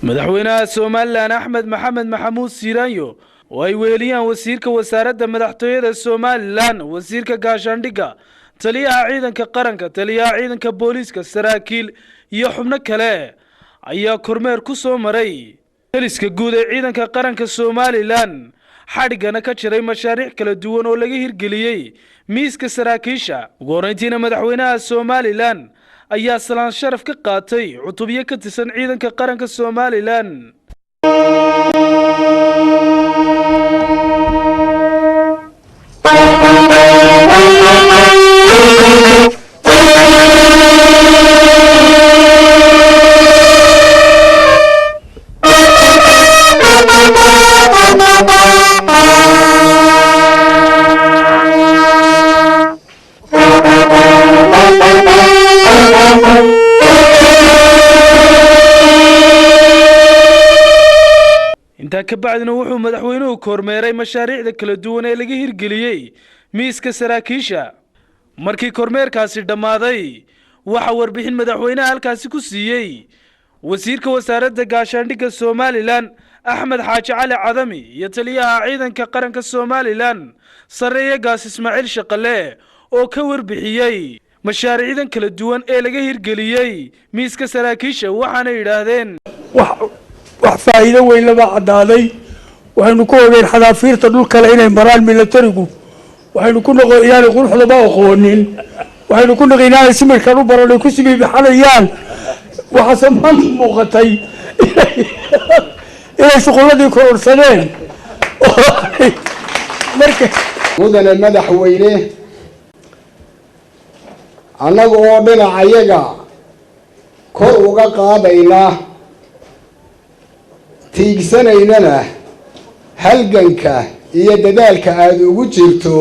Madaxweynaha Somaliland Axmed Maxamed Maxamuud Siiraanyo oo ay weheliyaan wasiirka wasaaradda madaxtooyada Somaliland, wasiirka gaashaandhigga, taliyaha ciidanka qaranka, taliyaha ciidanka booliiska, saraakiil iyo xubno kale ayaa kormeer ku soo maray taliska guud ee ciidanka qaranka Somaliland, xadhiggana ka jiray mashaariic kala duwan oo laga hirgeliyey miiska saraakiisha. Ugu horreyntiina madaxweynaha Somaliland ayaa salaan sharaf ka qaatay cutubyo ka tirsan ciidanka qaranka Somaliland. Intaa ka bacdina wuxuu madaxweynuhu kormeeray mashaariicda kala duwan ee laga hirgeliyey miiska saraakiisha. Markii kormeerkaasi dhammaaday, waxaa warbixin madaxweynaha halkaasi ku siiyey wasiirka wasaaradda gaashaandhigga Somaliland Axmed Xaaji Cali Cadami iyo taliyaha ciidanka qaranka Somaliland Sarreeye Gaas Ismaaciil Shaqale oo ka warbixiyey mashaariicdan kala duwan ee laga hirgeliyey miiska saraakiisha, waxaana yidhaahdeen: Wax faa'iido weyn laba caddaaday. Waxaynu ku ogeyn xadaafiirta dhul kale inay maraan milatarigu. Waxaynu ku noqon inaanay quruxdaba aqoonin. Waxaynu ku noqon inaanay simirkan u baran ay ku sibibixanayaan. Waxaase maanta muuqatay inay shuqulladii kororsadeen. Marka mudane madaxweyne, annaga oo dhinacayaga kor uga qaadayna, tiigsanaynana halganka iyo dadaalka aada ugu jirto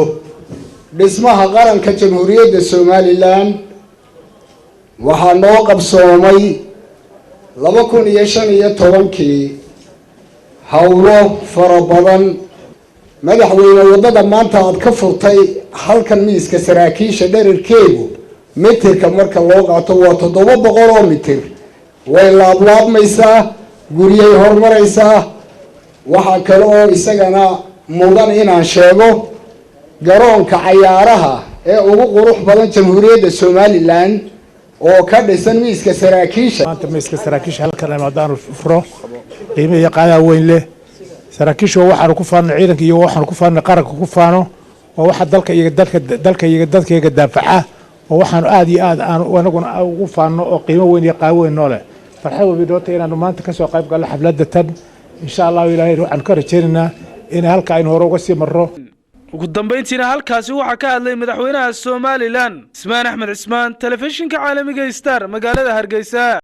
dhismaha qaranka Jamhuuriyadda Somaliland, waxaa noo qabsoomay 2015-kii howlo fara badan. Madaxweyne, waddada maanta aada ka furtay halkan miiska saraakiisha dherarkeegu mitirka marka loo qaato waa 700 oo mitir. Way laablaabmaysaa, guryay horumaraysaa. Waxaa kale oo isagana mudan inaan sheego garoonka cayaaraha ee ugu qurux badan Jamhuuriyadda Somaliland oo ka dhisan miiska saraakiisha. Maanta miiska saraakiisha halkan haddaanu furo, qiimo iyo qaadaa weyn leh. Saraakiisha waa waxaanu ku faano ciidanka iyo waxaanu ku faano qaranka ku faano. Waa waxa dalka iyo dalka iyo dadkayga daafaca oo waxaanu aad iyo aad aanu anaguna ugu faano oo qiimo weyn iyo qaawo weyn noo leh. Farxad weyn doonta inaanu maanta kasoo qayb galno xafladda tan. Insha Allahu Ilaahay waxaanu ka rajaynaynaa in halka aynu hore uga sii marro. Ugu dambayntiina halkaasi waxaa ka hadlay madaxweynaha Somaliland. Cismaan Axmed Cismaan, telefishinka caalamiga Star, magaalada Hargeysa.